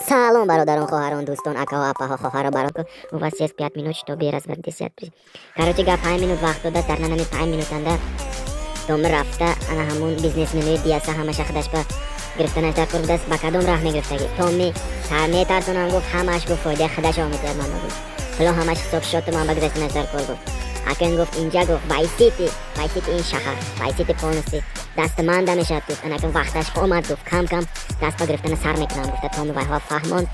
Салом, бародарон, хоҳарон, дӯстон, акаҳо, апаҳо, хоҳаро, бароко. У вас есть 5 минут, чтобы развернуться. Короче гап, 5 минут вақт додааст. Дар нанами 5 минутанда Томи рафта, ана ҳамун бизнесменои Диаса ҳамаша худаш ба гирифтанаш дар кор будааст. Ба кадом раҳ мегирифтагӣ Томи? Метарсонам, гуфт, ҳамаш, гуфт, фоидаи худашо метиҳад. Ман гуфт, пуло ҳамаш ҳисоб шоту ман ба гузаштанаш дар кор, гуфт. Акин, гуфт, инҷа, гуфт, Вайсити, Вайсити, ин шаҳар Вайсити полностью даст манда мешавад, гуфт. Анакин вақташ омад, гуфт, кам кам даст ба гирифтана сар мекунам, гуфта. Томи вайҳо фаҳмонд.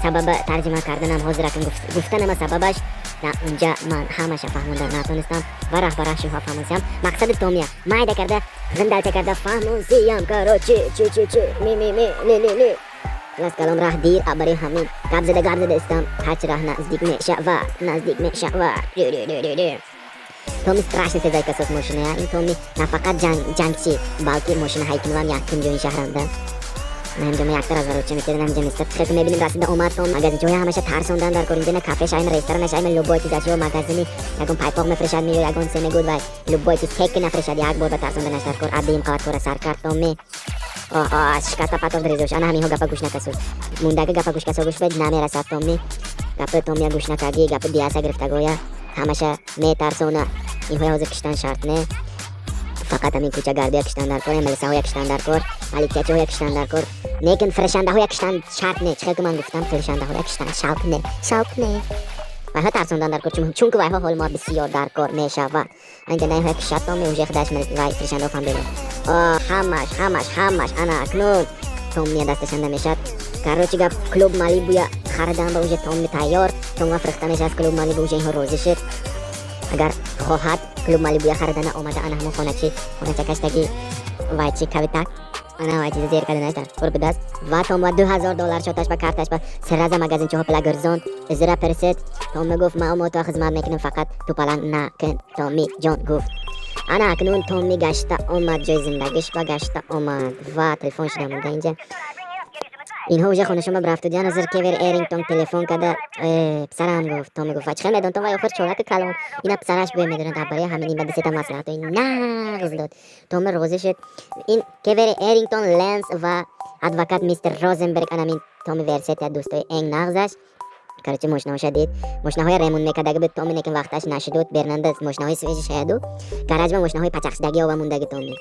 Сабаба тарҷима карданам ҳозир акин гуфтанама сабабаш на унҷа ман ҳамаша фаҳмонда натонистам ва раҳ ба раҳ шуҳо фаҳмонсиям. Мақсади томия майда карда, ғиндалча карда фаҳмонсиям. Короче, чи чи чи ми ми ми ли ли ли. Хулас калом, раҳ дир, барои ҳамин гап зада, гап зада истам. Ҳарчи раҳ наздик мешавад, наздик мешавад. Томи страшно тезай касос мошиная. Ин Томи на фақат ҷангчи, балки мошина ҳайкинвам якум ҷои шаҳранда. Ҳамҷо ма якта разворотча метедам, ҳамҷа места. Хеле мебинем, расида омад том. Магазинчаҳои ҳамаша тарсондан дар кор. Инҷа кафе шайма, ресторана шайма, любой чиз ашё, магазини ягон пайпоқ мефрешад меё, ягон се мегӯд вай, любой чиз ҳеки нафрешад, як бор ба тарсонданаш дар кор. Аддиим қават кора сар кард Томи. Шикаста патоф дрезош. Ана ҳаминҳо гапа гӯш накасу мундаги гапа гӯш касо гӯш бед, намерасад. Томи гапи Томия гӯш накардӣ, гапи Диаса гирифтагоя ҳамаша метарсона. Инҳоя ҳозир киштан шарт не, фақат ҳамин кӯчагардия киштан дар кор, милисаҳоя киштан дар кор, полициячиҳоя киштан дар кор, лекин фирешандаҳоя киштан шарт не. Чӣ хел ки ман гуфтам, фирешандаҳоя киштан шарт не, шарт не. Вайҳо тарсондан дар кор, чунки вайҳо ҳоли мо бисёр дар кор мешавад. Анҷа наиҳоя кишад Томи, уже худаш вай фирешандаҳо фаҳмида. Ҳамаш, ҳамаш, ҳамаш. Ана акнун Томия дасташанда мешавад. Короче гап, клуб Малибуя харидан ба уже Томи тайёр. Тома фирихта мешавад клуб Малибу, уже инҳо розӣ шуд. Агар хоҳад клуб Малибуя харидана, омада ана ҳамон хоначи, хоначакаштаги вай чи кавитак, ана вай чизи зер карданаш дар кор будааст. Ва Том 2000 доллар шоташ ба карташ ба сразу магазинчаҳо пула гирзонд. Изра персед. Том гуфт: «Ма мо то хизмат мекунем, фақат ту паланг накун, Томи ҷон», гуфт. Ана акнун Томи гашта омад, ҷои зиндагиш ба гашта омад ва телефон шуда монда инҷа. Инҳо уже хонашон ба рафтудиян. Ҳозир Кевер Эрингтон телефон карда: «Писарам», гуфт. Томи гуфт: «Чӣ хел медонтон?» Вай охир чораки калон, ина писараш бӯя медонад. Барои ҳамин ин ба дисета маслиҳатҳои нағз дод. Томи розӣ шуд. Ин Кевери Эрингтон, Ленс ва адвокат мистер Розенберг, анамин Томи Версетия, дӯстои энг нағзаш. Короче, мошинаҳоша дид, мошинаҳои ремонт мекардаги буд Томи, лекин вақташ нашудуд. Бернанда мошинаҳои свежий шаяду гараж ба мошинаҳои пачақшидаги ова мондаги. Томи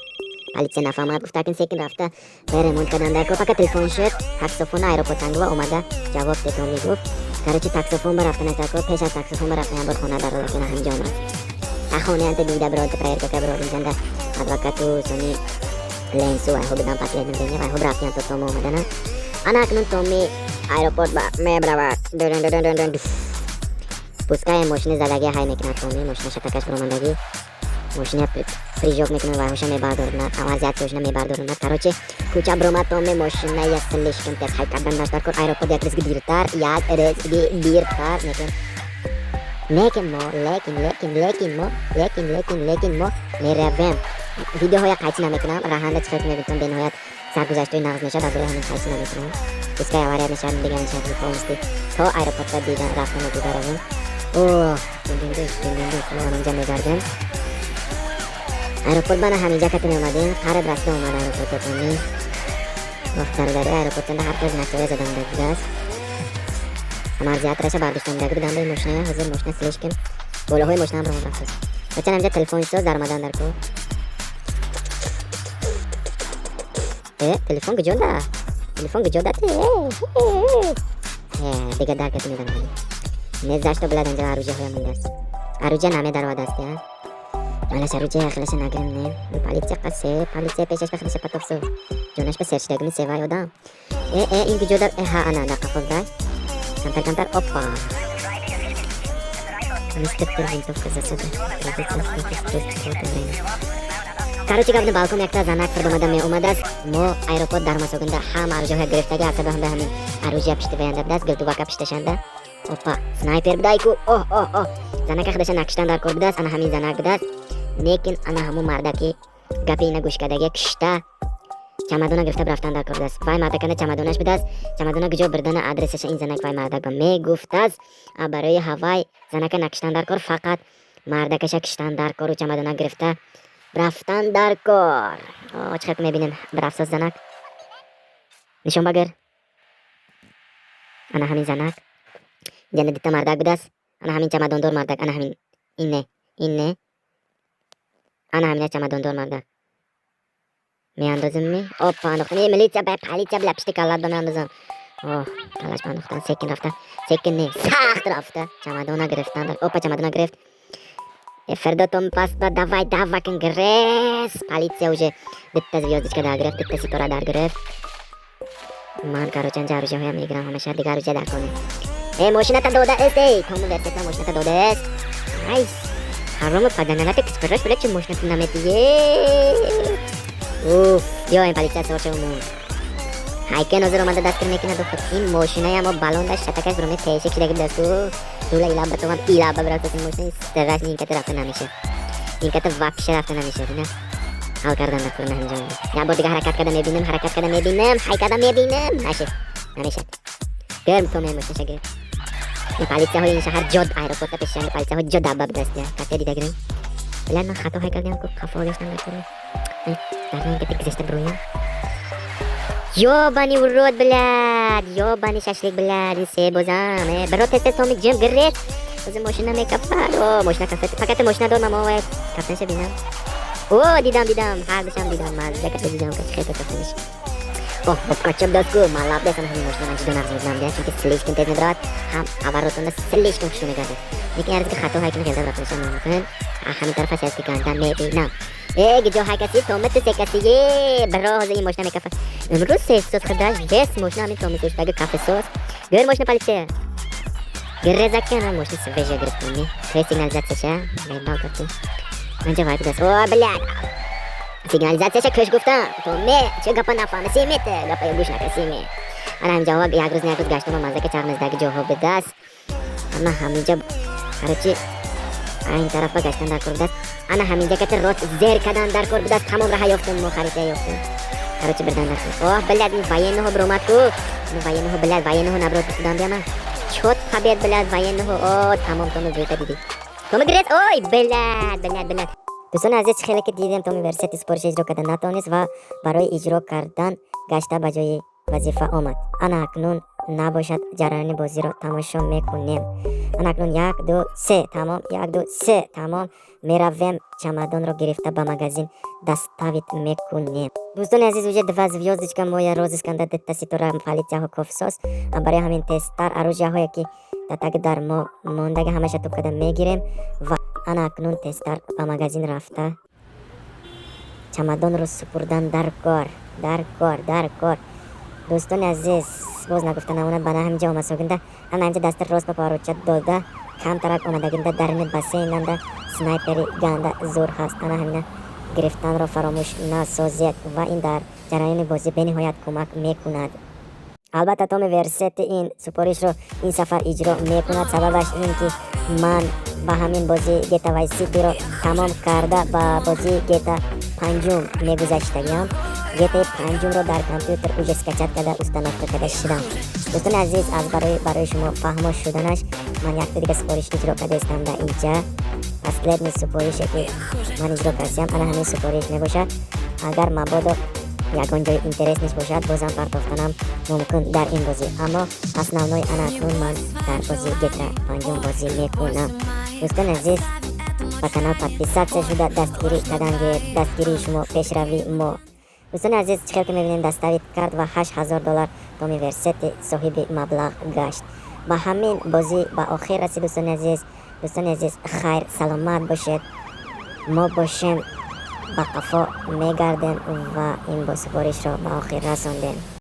полиция нафаҳмад, гуфт, акин секин рафта ба ремонт кардан дар кор. Пока телефон шуд, таксофона аэропорт зангува омада ҷавоб де. Томи гуфт: «Короче, таксофон ба рафтанаш дар кор». Пеш аз таксофон ба рафтан як бор хона дарола, ки ҳаминҷо омад. А хоне анте дида бирод, проверка ка бирод. Инҷанда адвокату сони Ленсу вайҳо будан. Последнее время вайҳо рафтиян то Томо омадана. Ана акнун Томи аэропорт ба мебравад. Пускай мошини задагӣ ҳай мекунад. Томи мошина шатакаш биромандагӣ, мошина прыжок мекунад, вайҳоша мебардорнад, авазиатсиошна мебардорнад. Короче, кӯча биромад Томи, мошиная слишком тез ҳай кардан дар кор. Аэропорт як ризги диртар, як ризги диртар мекун. Лекин мо, лекин, лекин, лекин мо, лекин, лекин, лекин мо меравем. Видеоҳоя қайчи намекунам. Раҳанда чӣ хел мебинтон, бениҳоят саргузаштҳои нағз мешавад. Аз рӯи ҳамин қайчи намекунам, пускай авария мешавад, дига мешавад. Полностью то аэропортта дидан рафтану дида равем. Оҳ, мо инҷа мегардем. Аэропорт бана ҳаминҷа кати меомадем. Қариб расида омад аэропорта Томи. Вақт дародари аэропортанда ҳар хел знакҳоя зада монда будааст. Амарзиятраша бардошта мондаги будам бо мошиная. Ҳозир мошина слишком болоҳои мошинаам ромад рафтааст. Бачан, ҳаминҷа телефон соз даромадан дар ко. Телефон куҷода? Телефон куҷода? Дига дар кати медаромадем. Не зашто билад, анҷа оружияҳоя мондааст. Оружия намедаровадааст я. Малаш оружия хелаша нагирем, не. Полиция қасе, полиция пешаш ба хелаша патофсу. Ҷонаш ба сершидагими севай одам. Э, э, ин куҷода? Э, ҳа, ана, дар қафоздай. Камтар, камтар, опа. Мистер винтовка засада. Придется время. Короче гап, балкон якта занак фирдомада меомадааст. Мо аэропорт дармасогунда ҳама оружияҳоя гирифтаги, асаби ҳам ҳамин оружия пишти ваянда будааст, гилтувака пишташанда. Опа, снайпер будайку. Оҳ, оҳ, оҳ, занака худаша накиштан дар кор будааст. Ана ҳамин занак будааст, лекин ана ҳамун мардаки гапи ина гӯш кардагия кишта, чамадона гирифта рафтан дар кор будааст. Вай мардаканда чамадонаш будааст. Чамадона куҷо бирдана, адресаша ин занак вай мардак ба мегуфтааст. А барои ҳавай занака накиштан дар кор, фақат мардакаша киштан дар кору чамадона гирифта рафтан дар кор. Чӣ хел мебинем, бирафсоз занак нишон багир. Ана ҳамин занак инҷа дита мардак будааст. Ана ҳамин чамадондор мардак, ана ҳамин, ин не, ин не, ана ҳамина чамадондор мардак меандозем ми. Опа, андохтам. Э, милиция, полиция, бля, пишти каллат ба меандозам. Оҳ, каллаш ба андохтан. Секин рафта, секин не, сахт рафта чамадона гирифтан. Опа, чамадона гирифт. Фердо том паспорт, давай, давай, кин, грес. Полиция уже дитта звездочка дар гирифт, дитта ситора дар гирифт. Ман, короче, анҷа оружия ҳоям мегирам ҳамаша, дигар оружия дар коне. Э, мошината додааст, эй, тому версета мошината додааст. Ай, ҳароми паданалата кисқираш, бля, чи мошината наметие? Уф, биё, ин полиция савор шавмун. Ҳайкен ҳозир омада дастгир мекунад. Ин мошинаям балондаш шатакаш бироме теша кидаги будасту дула илаба товам илаба бирафтаст. Ин мошина страшно, ин ката рафта намеша, ин ката вообще рафта намеша. Бина, ҳал кардан накунам ҳаминҷо. Як бор дига ҳаракат карда мебинам, ҳаракат карда мебинам, ҳай карда мебинам, нашед, намешад. Гирм, то мошинаша гир. Ин полицияҳои ин шаҳар ҷод аэропорта пешанд, полицияҳо ҷо даба будаст. Я кате дида гирем. Блядь, ман хато ҳай кардам ку, қафо гаштам накунам. Дар ин кате гузашта бироям. Ёбаный в рот, блядь, ёбаный шашлик, блядь, ин се бозам. Э, биро, тез, тез, томи ҷим гирет. Ози мошина мекафад. О, мошина кафет. Фақат мошина дор, мамо, кафтанша бинам. О, дидам, дидам, ҳардушам дидам, мазза ката дидам, ка хеле кафтаниш. Оҳ, бобкачам дастку, малаб дастам ҳамин мошина ман ҷидо нағз мебинам, дия, чунки слишком тез медравад, ҳам поворот онда слишком хушрӯ мегардад. Лекин ярз ки хато ҳайкини хелда рафтанашам мумкин. Ҳамин тараф аст ки ганда мебинам. Э, гиҷо ҳайкаси, томе ту секаси, е, биро, ҳозир ин мошина мекафа. Имрӯз сесоз худаш, вес мошина ҳамин томи сӯштаги кафесоз. Гир мошина, полиция. Гирезакан мошина свежая гирифтам. Твоя сигнализация ша, наебал карту. Анҷа вай будаст. О, блядь. Сигнализация ша кӯш гуфтам. Томе, чӣ гапа нафаҳмиси мете? Гапа гӯш накасиме. Ана ҳаминҷо як рӯз, як рӯз гаштам, мазака чағмездаги ҷоҳо будаст. Ама ҳаминҷа, короче, ин тарафа гаштан дар кор будаст. Ана ҳаминҷа кати рост зер кадан дар кор будаст. Тамом раҳа ёфтам, мо харита ёфтам. Короче, бирдан дар кор. Оҳ, блядь, ин военный ҳо биромад ку. Ин военный ҳо, блядь, военный ҳо наброд будам биама. Чот побед, блядь, военный ҳо. О, тамом, томи вета дидӣ. Томи гирет, ой, блядь, блядь, блядь. Дӯстони азиз, хеле ки дидем, Томи Версети супориша иҷро карда натавонист ва барои иҷро кардан гашта ба ҷои вазифа омад. Ана акнун набошад, ҷараёни бозиро тамошо мекунем. Ана акнун як, ду, се, тамом, як, ду, се, тамом, меравем, чамадонро гирифта ба магазин доставить мекунем. Дӯстони азиз, уже два звездочка моя розыск анда, дитта ситора полицияҳо кофсос. Барои ҳамин тезтар оружия ҳое ки дар таги дар мо мондаги ҳамаша туп карда мегирем ва ана акнун тезтар ба магазин рафта чамадонро супурдан дар кор, дар кор, дар кор. Дӯстони азиз, боз нагуфта намонад, ба ҳаминҷа омадсогинда, ана ҳаминҷа дасти рост ба поруча дода, камтарак омадагинда, дарини бассейнанда снайпери ганда зур ҳаст. Ана ҳамина гирифтанро фаромӯш насозед ва ин дар ҷараёни бозӣ бениҳоят кӯмак мекунад. Албатта, Томи Версети ин супоришро ин сафар иҷро мекунад. Сабабаш ин ки ман ба ҳамин бозии GTA Vice City-ро тамом карда, ба бозии GTA панҷум мегузаштагиам. GTA панҷумро дар компютер уже скачать карда, установка карда шудам. Дӯстони азиз, аз барои шумо фаҳмо шуданаш ман якта дига супориш иҷро кардаистам. Дар инҷа последний супорише ки ман иҷро кардам, ана ҳамин супориш мебошад. Агар мабодо ягон ҷои интересный ш бошад, бозам партофтанам мумкин дар ин бозӣ, аммо основной ана акнун ман дар бозии GTA панҷум бозӣ мекунам. Дӯстони азиз, ба канал подписаться шуда дастгирӣ кардан, дастгирии шумо пешравии мо. Дӯстони азиз, чӣ хел ки мебинем, доставить кард ва 8000 доллар Томи Версети соҳиби маблағ гашт. Ба ҳамин бозӣ ба охир расид. Дӯстони азиз, дӯстони азиз, хайр, саломат бошед. Мо бошем, ба қафо мегардем ва ин бо супоришро ба охир расондем.